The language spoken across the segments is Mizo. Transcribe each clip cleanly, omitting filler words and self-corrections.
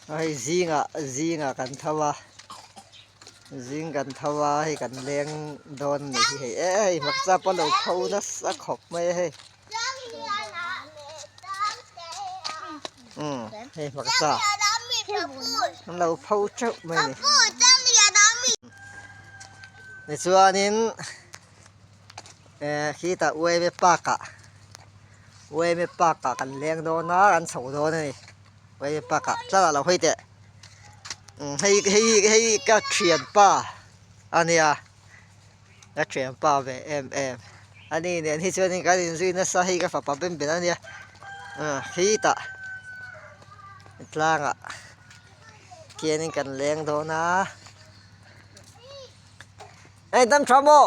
Hei zingah zingah kan tho a zing kan tho a hei kan leng dawn a nih hi hei e hei hmarcha pawh a lo pho nasa khawp mai a hei umm hei hmarcha an lo pho teuh mai a ni tichuanin eh khitah uaime park ah uaime park ah kan leng dawn a kan chho dawn a ni. Hei pakah tlat ah lo hawi teh umm hei hei hei ka thianpa a nia ka thianpa ve em em ani nen hi chuanin kan inzui nasa hei ka fapa ben ben a nia ah khitah tlangah khianin kan leng dawn a hei dam tha maw.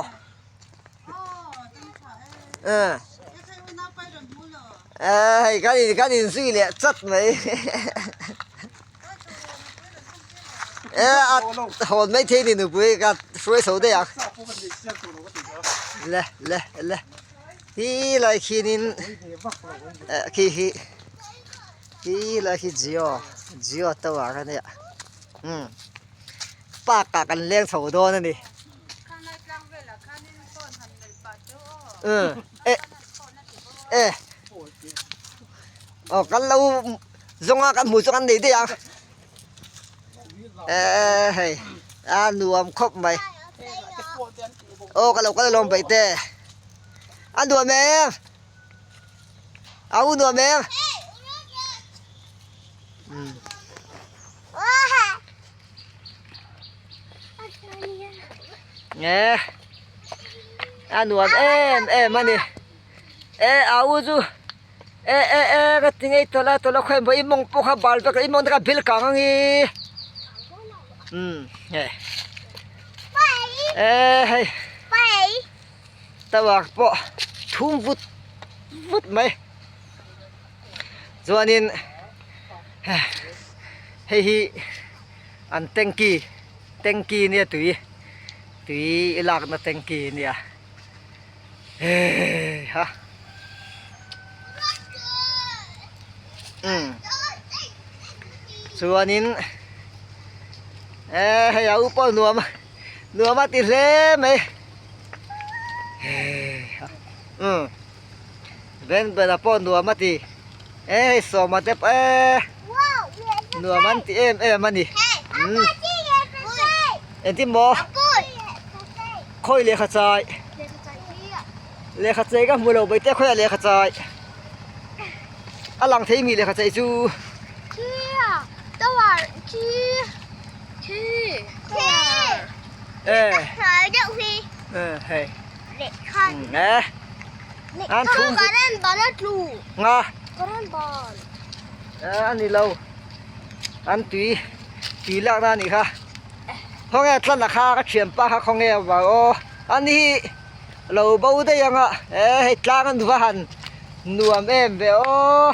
Hei kan in kan inzui leh chat mai e a hawn mai thei ni nupui ka hruai chho daih ang le le le hi lai khianin khi hi hi lai khi jio jio tower a nia umm park ah kan leng chho dawn a ni. E aw kan lo zawnga kan hmuh chu kan nei daih ang e hei a nuam khawp mai aw ka lo kal alawm paih te a nuam em a u nuam em umm. Nge a nuam em em a ni e a u chu e e e ka ti ngei tawlh a tawlh a khawi maw i mawng pawh kha bal vek i mawng te kha bil kang ang i umm hei e hei tower pawh thum vut vut mai chuanin hei hi an tanky tanky nia tui tui i lakna tanky ania heiha umm chuanin eh hei a u pawh nuam nuam a ti hle mai heiha umm. Ven bela pawh nuam a ti e hei sawma te pawh e nuam an ti em em a ni umm engtin maw khawi lehkha chai lehkha chai ka hmu lo bai te khawiah lehkha chai a lang thei mi lehkha chai chu e hei e. An thum nga a ni lo an tui tui lak na a nih kha khawnge tlan a kha ka thianpa kha khawnge vang aw ani hi lo bo daih ang a e hei tlang an va han nuam em ve aw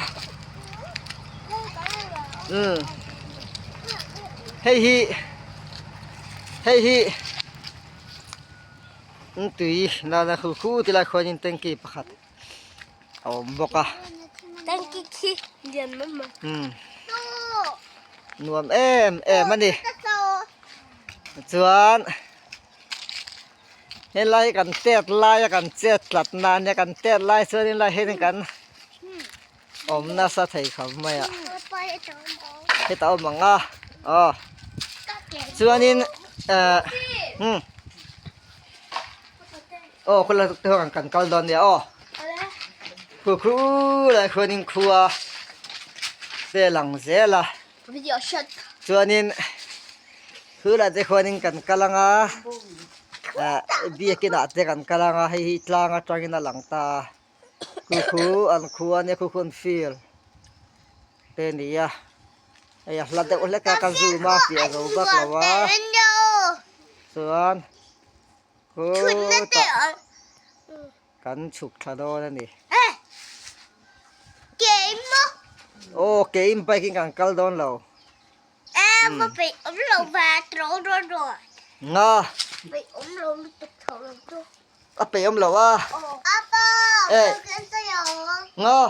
umm hei hi hei hi. Tui nana khu khu ti lai khuanin tanky pakhat a awm bawk a. Tanky khi lian mai mai. Umm nuam em em a ni. Chuan helai hi kan tet lai a kan chet tlat na ania kan tet lai chuan helai hian kan awm nasa thei khawp mai a. Hetah a awm ang a aw chuanin eh umm aw khawlai te ho kan kal dawn nia aw khu khu lai khuanin khua te lang zel a chuanin khulai te khuanin kan kal ang a eh biakin ah te kan kal ang a hei hi tlang atangin a lang ta a. Khu khu an khua ania khu khu an field te a ni a hei a hla deuh hlek a ka zoom a fiah zo vak lo a chuan khutah kan chhuk thla dawn a ni aw keim bike in kan kal dawn lo nga. A peih awm lo a. Ê. Ngo.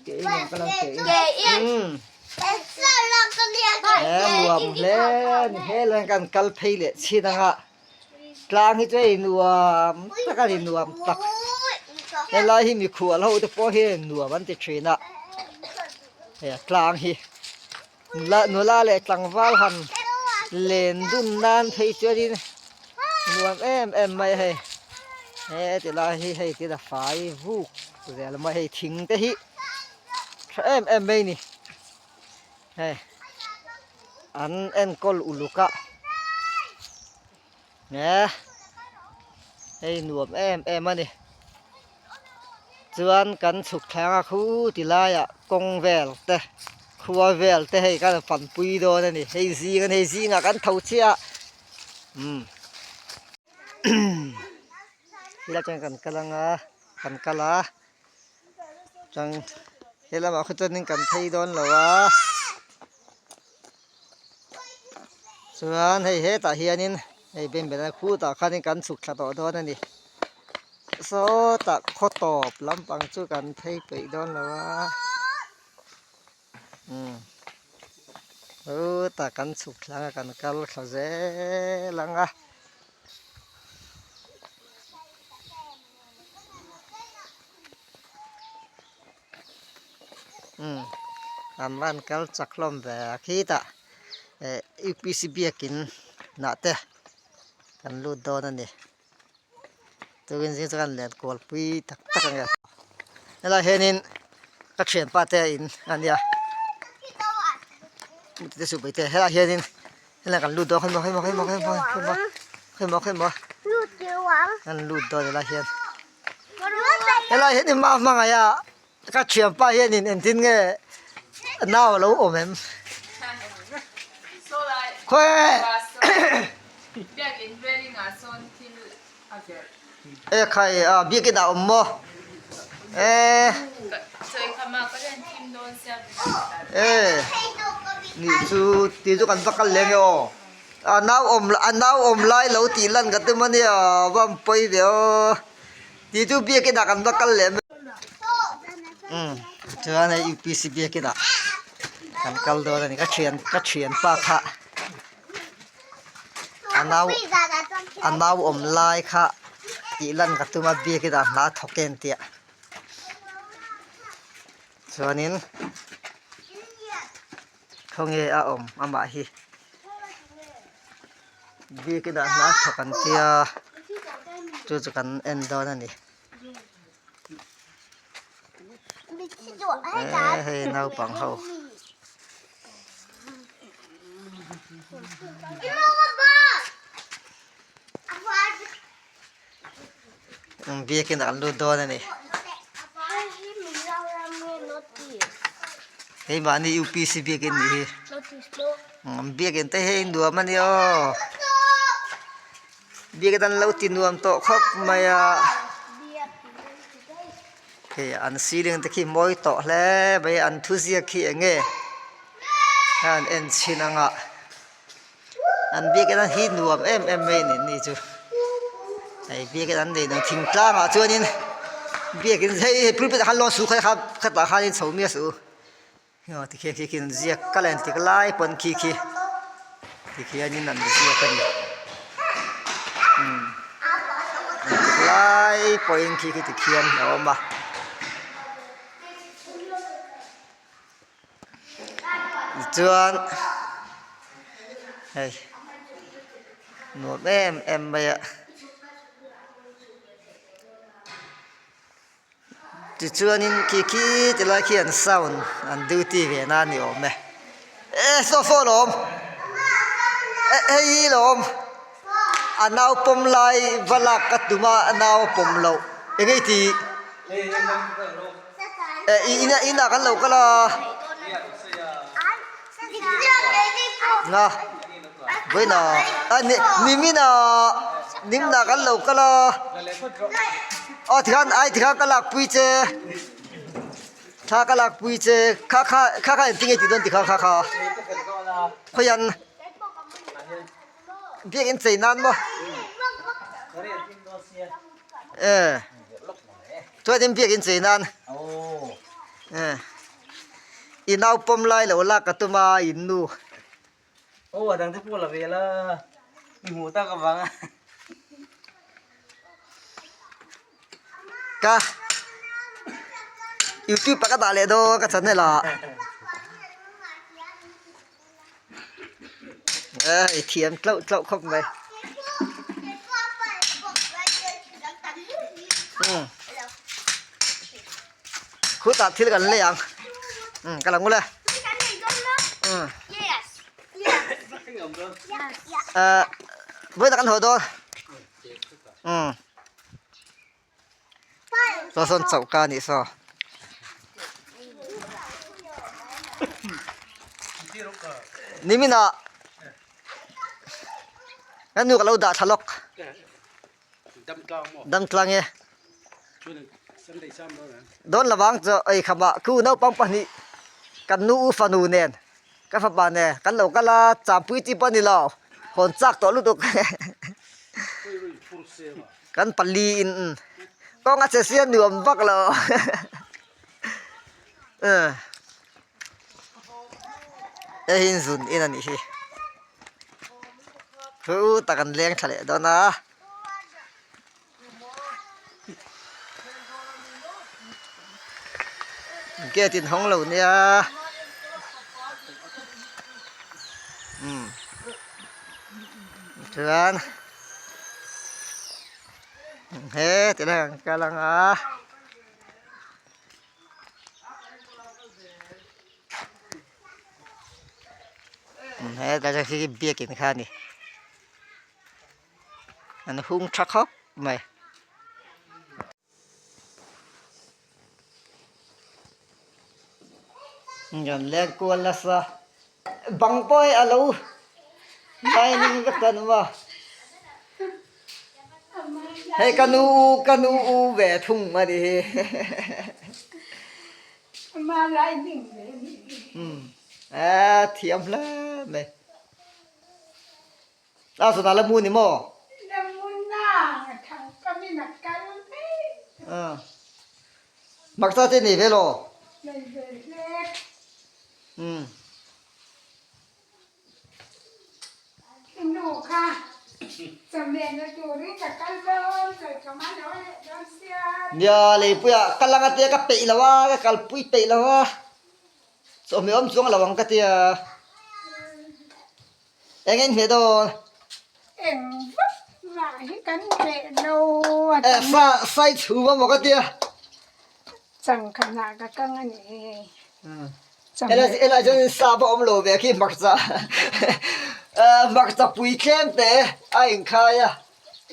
Ke in ang kal ang ke in. Umm. He nuam hle a ni he lai kan kal phei leh chhin anga tlang hi chu hei nuam tak a ni nuam tak helai hi mikhual ho te pawh hian nuam an ti thin a he tlang hi nula nula leh tlangval han len dun nan phei chuanin nuam em em mai a hei he ti lai hi hei tin a fai vuk zel mai hei thing te hi tha em em mai a ni hei an enkawl uluk a he hei nuam em em a ni chuan kan chhuk thleng a khu ti laiah kawng vel te khua vel te hei kan fanpui dawn a ni hei zing a ni hei zingah kan tho chiah a umm helai chuan kan kal anga kan kal a. Chuan he lamah khaw chuanin kan phei dawn lo a chuan hei hetah hianin hei benbena khutah khanin kan chhuk thla tawh dawn a ni sawtah khaw tawp lampang chu kan phei peih dawn lo a umm khutah kan chhuk thla anga kan kal thla zel ang a. Umm an van kal chak hlawm ve a khitah eh upc biakin hnah te kan lut dawn a ni tukin zing chu kan len kual pui tak tak ang e helai hianin ka thianpa te a in a nia helai hianin. Helai kan lut dawn khawimaw khawimaw khawimaw khawimaw khawimaw khawimaw khawimaw kan lut dawn helai hian helai hian i hma hmangaih a ka thianpa hianin engtin nge nau alo awm em khawi e khai a biakin ah awm maw e e nih chu tih chu kan va kal leh nge aw a nau awm a nau awm lai lo tih lan ka tum ania va awm pawi ve aw tih chu biakin ah kan va kal leh mai umm chuan hei upc biakin ah kan kal dawn ani ka thian ka thianpa kha. A nau a nau awm lai kha tih lan ka tum a biakin ah hna thawk em tih ah chuanin khawnge a awm amah hi biakin ah hna thawk an tia chu chu kan en dawn a ni eh hei naupang ho. Biakin an lut dawn a ni. Hei mahni UPC biakin nih hi. Biakin te hi nuam a ni aw. Biakin an lo ti nuam tawh khawp mai a. Hei an ceiling te khi mawi tawh hle mai a an thu ziak khi eng nge an en chhin ang a an biakin an hi nuam em em mai a ni ni chu hei biakin an nei thingtlang ah chuanin biakin hei hei pulpit ah khan lawn suh kha khatah khanin chho miah suh u. Aw tikhian khi khian an ziak ka len tik lai pawn khi khi tikhianin an ziak a ni umm tik lai pawhin khi khi tikhian a awm a tichuan hei nuam em em mai a. Tichuanin khi khi ti lai khi an sound an duty ve na a ni awm e e saw saw lawm eh hei hi lawm a nau pawm lai va lak ka tum a a nau a pawm loh eng nge tih eh inah inah kan lo kal a na vawiinah a ni nimin ah nimnah kan lo kal a. Aw tikhan ai tikhan ka lak pui che thla ka lak pui che kha kha kha kha engtin nge tih dawn tikhan kha kha khawian biakinn chei nan maw e chuanin biakinn chei nan e. I nau pawm lai lo lak ka tum a in nu. Aw a dang te pawh la ve la i hmuh tak avang a. Ka youtube ah ka dah leh dawn ka channel ah. Ei thiam tlauh tlauh khawp mai. Khutah thil kan lei ang. Ka la ngul e. Vawiin ah kan haw dawn. Saw sawn choka a nih saw. Niminah kan nu ka lo dah thla lawk. Dam tlang e. Dawn lovang chu ei khamah khu naupang pahnih kan nu u fanu nen ka fapa nen kan lo kal a champui chi pawh a ni lo hawn chak tawh lutuk. Kan pali in kawng a che sia nuam vak lo hei hi zun in a nih hi thu tak an leng tha leh dawn a. Gate in hawng lo nia chuan. He ti lai ang kal ang a. He tlai hi biakin kha a ni. An hung tha khawp mai. Kan leng kual nasa bang pawh hi a lo lining vek ta awm a hei ka nu ka nu u ve thung a ni hi a thiam hle mai. A zun ah la mu ni maw? La mu na, thang kam in a kal daih. Maksa te nei ve law? Nei ve hlek. I nu kha chawhmehna turin ka kal dawn, sawi ka man lo leh dawn sia. Nia, leipuiah kal anga tia ka peih lo a, ka kalpui peih lo a, chawhmeh awm chuang lo ang ka tia. Eng in hmeh dawn? Eng vak mah hi kan hmeh lo a Eh sa sai chhum a maw ka tia. Changkhanah ka kang a ni. Ela ela chuan sa pawh awm lo ve khi hmarcha hmarcha pui tlem te a inkhai a.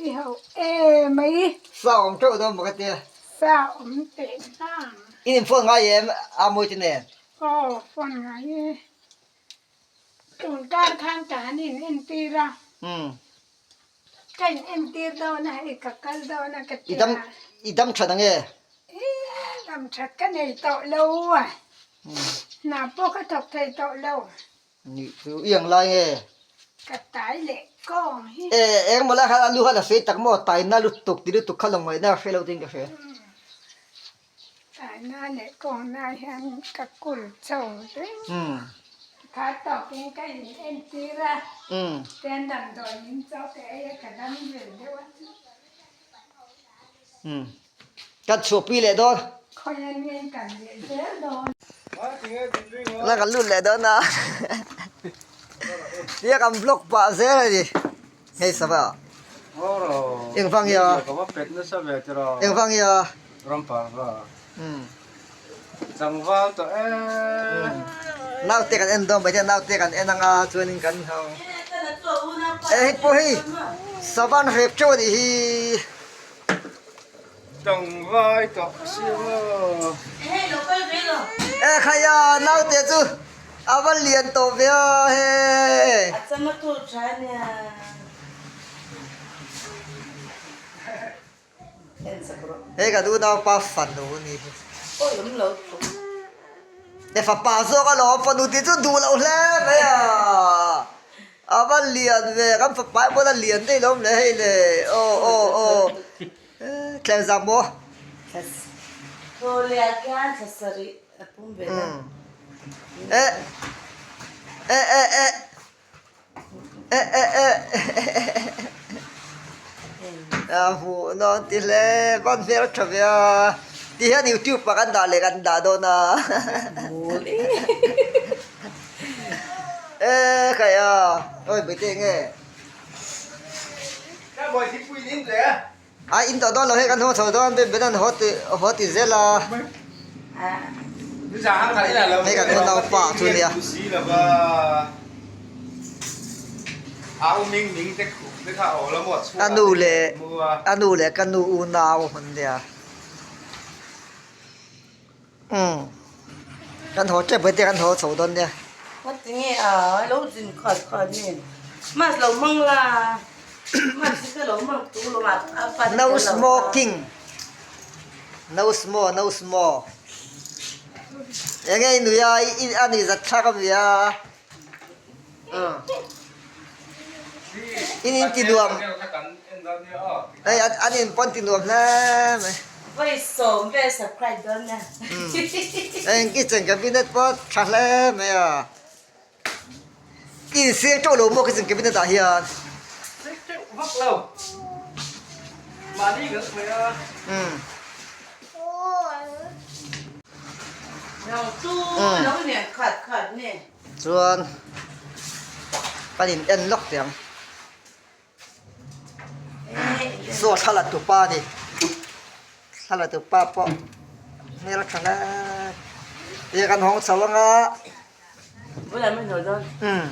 I ho e mai. Sa awm teuh dawn maw ka tia. Sa awm teh hlang. In in phone ngai em a mawi te nen? Aw phone ngai e. Tun kar khan ka han in entir a, ka in entir dawn a hei ka kal dawn a ka ti a. I dam that ang e? Ih dam that ka nei tawh lo a, hna pawh ka thawk thei tawh lo. Nih chu i ang lai nge? Ka tai leh kawng hi. E engmaw lai khan a lu khan a sei tak maw tai na lutuk ti lutuk kha lo ngaihna a hre lo tiin ka hria. Taina leh kawngna hian ka kul chho reng. Kha tawkin ka in entir a, ten damdawi min chawk ka ei a, ka dam ve deuh a. Kan chhuahpui leh dawn. Khawian nge kan leh zel dawn. La kan lut leh dawn a. Tia kan vlog pah zel a ni. Hei sava. Engvang nge a? Engvang nge a? Naute kan en dawn mai naute kan en anga chuanin kan hau. E hei pawh hei sava an hrep teuh a nih hi. E khaia naute chu a va lian tawh ve a he. Hei ka unaupa fanu a ni hi. E fapa zawk alawm fanu tih chu duh loh hle mai a. A va lian ve kan fapa hi pawh a lian daih lo le hei le aw aw aw thleng zak maw. Eh eh eh eh eh eh eh a hmuh nawn ti hle ban hmel tha ve a ti hian youtube ah kan dah leh kan dah dawn a eh khai a awi bete nge A in tawh dawn lo hei kan haw chho dawn Ben Ben an haw ti haw ti zel a. Hei kan unaupa chu nia. A nu leh a nu leh ka nu unau an nia. Umm kan haw tep te kan haw chho dawn nia. Ngatinge a lo zin khat khat nen mask lo hmang la mask hi ka lo hmang tu lo a a fan No smoking no smo no smo enge i nui a i a ni zat thlak a mi a umm in in ti nuam hei an in pawn ti nuam hle mai. Vawi sawm vel subscribe dawn nia. Eng kitchen cabinet pawh tha hle mai a. I insir teuh lo maw kitchen cabinet ah hian. Sir teuh vak lo. Mahni kan sawi a. Umm. Lo chu lo nen khat khat nge. Chuan kan in en lawk teh ang. Saw thla la tupa a ni thla la tupa pawh hmel a tha hle tia kan hawng chho ang a umm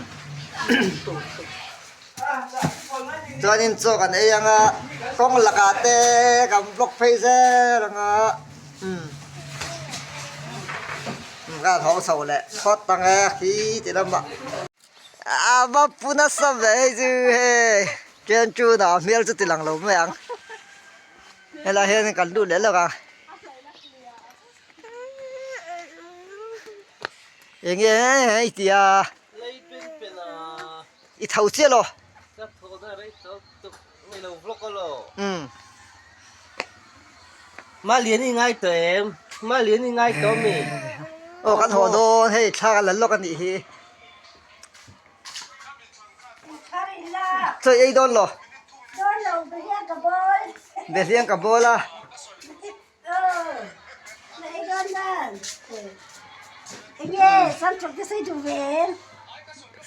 chuanin chaw kan ei ang a kawng lakah te kan vlog phei zel ang a umm kan hawng chho leh phawt ang e khi ti lamah. A va pu nasa ve hei chu hei chen chu dah hmel chu ti lang lo mai ang helai hian kan lut leh lawk ang enge hei tia i tho chiah lo umm aw kan haw dawn hei thla kan la lawk a nih hi. Chaw ei dawn lo. Behliang ka bawl a.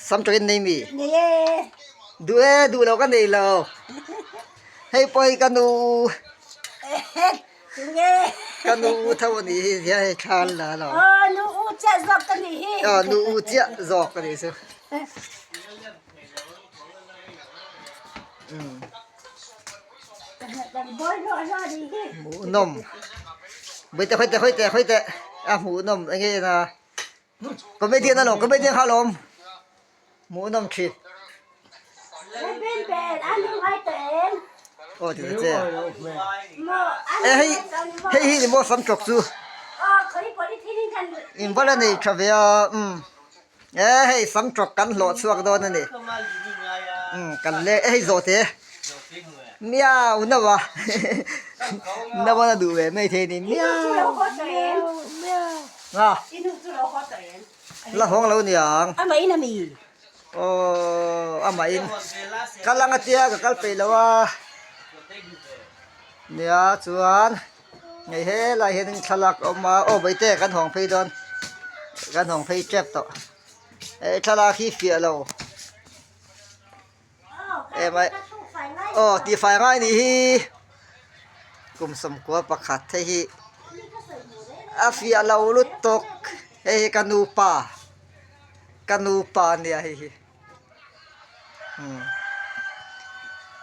Sam tawk in nei mi? Duh e, duh lo ka nei lo. Hei pawh hi ka nu. Ka nu u tho a nih hi hian hei thla an la alawm. Aw nu u chiah zawk ka nih hi. Aw nu u chiah zawk ka nih chu. Hmuhnawm. Vawi te khawi te khawi te a hmuhnawm eng nge en a. Comedian alawm comedian kha alawm. Hmuhnawm thin. Aw ti ta che. E hei hei hi ni maw sam tawk chu. In vala nei tha ve a umm e hei sam tawk kan hlawh chhuak dawn a ni. Umm kan le e hei zawh te. Miau no a no a duh ve mai thei a ni miau miau miau a. La hawng lo niang. Amah in ami. Aw amah in. Kal ang atia ka kal peih lo a. Nia chuan ngei helai hian in thlalak a awm a. Aw Bawitea kan hawng phei dawn. Kan hawng phei tep tawh. Hei thlalak hi fiah lo. Emai aw tihfai ngai nih hi kum sawmkua pakhat hei hi a fiah lo lutuk hei hi ka nupa ka nupa a nia hei hi umm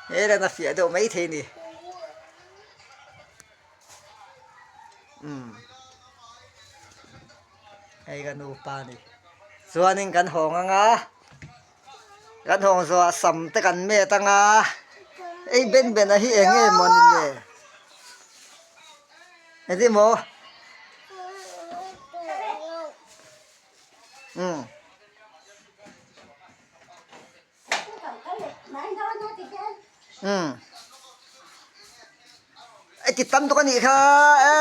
he hian a fiah deuh maithei a ni umm hei ka nupa a ni chuanin kan hawng ang a. Kan hawng zawh ah sam te kan met anga ei ben ben a hi eng nge maw ni le engtin maw umm umm ei ti tam tuk a nih kha e.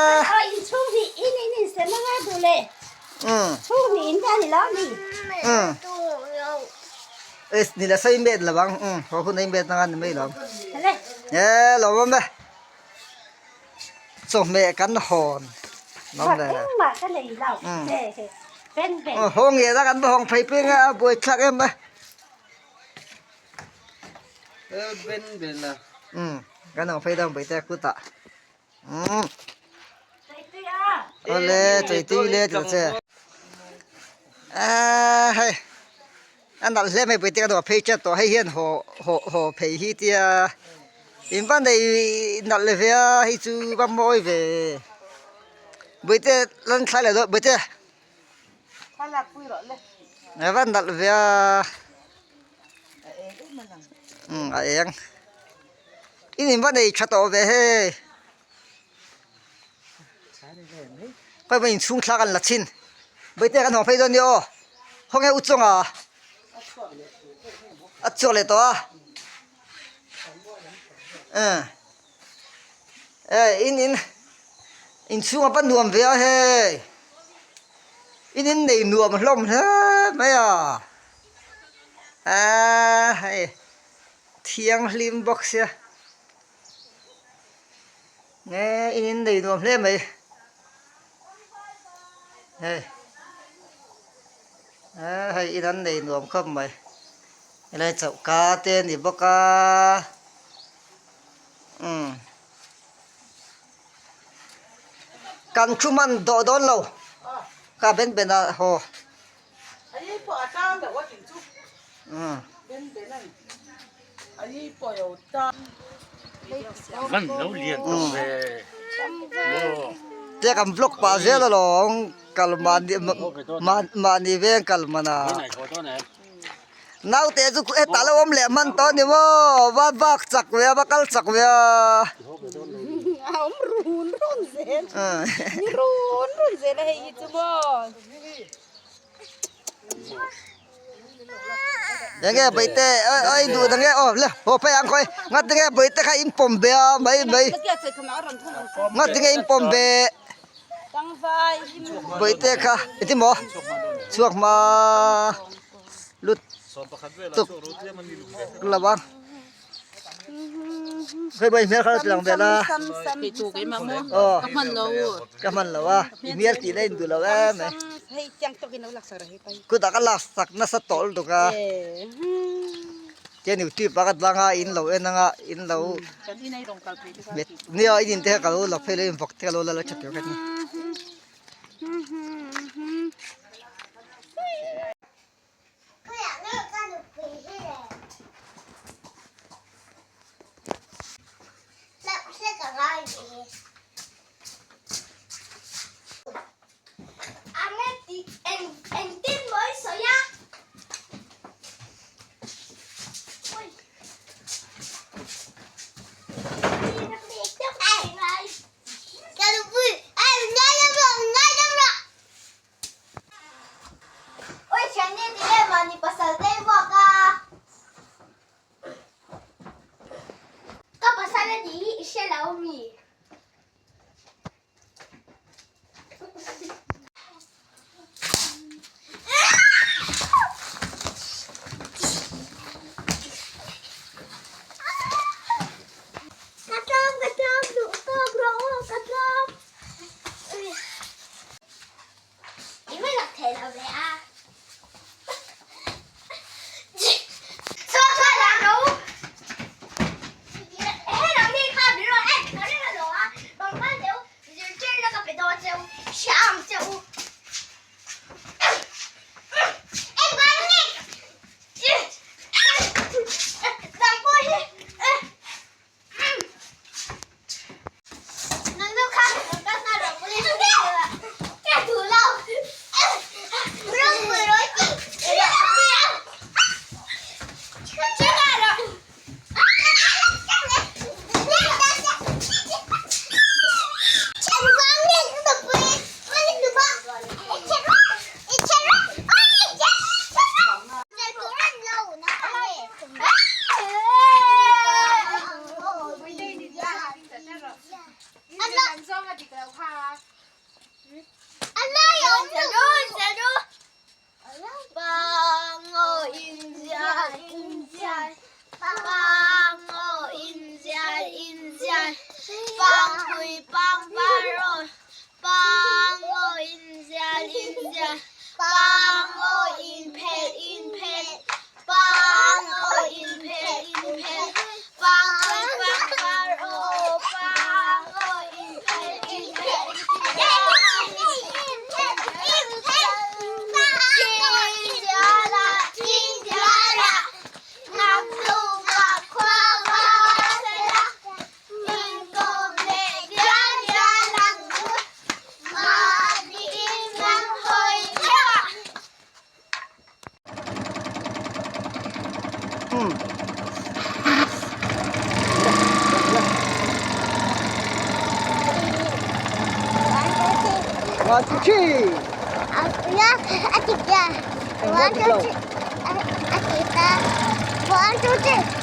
Chhung hnih in te a ni lo ni. Ni la sawi met lo ang haw hun a in met nanga ni mai lo. E lo awm e. Chawhmeh kan hawn lo le. Engmah ka nei lo. Ben ben. Haw nge la kan va hawng phei peng a buai thlak em a. Ben ben a. Kan hawng phei dang buai te kutah. Awle chaitui le tih che aaa hei a nalh hle mai pawite ka duh a phei tep tawh hei hian haw haw haw phei hi tia in va nei nalh le ve a hei chu va mawi ve bawihte lan thlai leh dawn bawihte a va nalh ve a umm a eng. In in va nei tha tawh ve hei khawi maw inchhung thlak an la chhin bawihte kan hawng phei dawn nia aw khawnge u chawnga a chhuak leh tawh a eh in in inchhung a va nuam ve a hei in in nei nuam hlawm hle mai a aaa hei. Thianghlim bawk sia nge in in nei nuam hle mai hei ah hei in an nei nuam khawp mai helai choka te a ni bawk a umm kan thu hman dawh dawn lo kha ben ben ah haw. Te kan vlog pah zel alawm kal mahni mahni veng kal mana naute chu hetah lo awm leh hman tawh a ni maw va vak chak ve a va kal chak ve a. Enge bawihte oi duh dang e aw le haw phei ang khawi nghat tinge bawihte kha in pawm ve a mai mai nghat tinge in pawm ve bawihte kha engtin maw chhuak hma lut tuk lo ang. Hei bai hmel kha lo ti lang vel a. Aw ka hman lo a i hmel tih la in duh lo em mai. Kutah ka lak sak nasa tawh lutuk a. Tian youtube ah ka tlang a in lo en anga in lo nia in in te kha ka lo la phei lo in vawk te ka lo la la tha tur kha ni. Umm. One, two, three. One, two, three.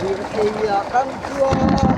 Lirthei ah kan chuang.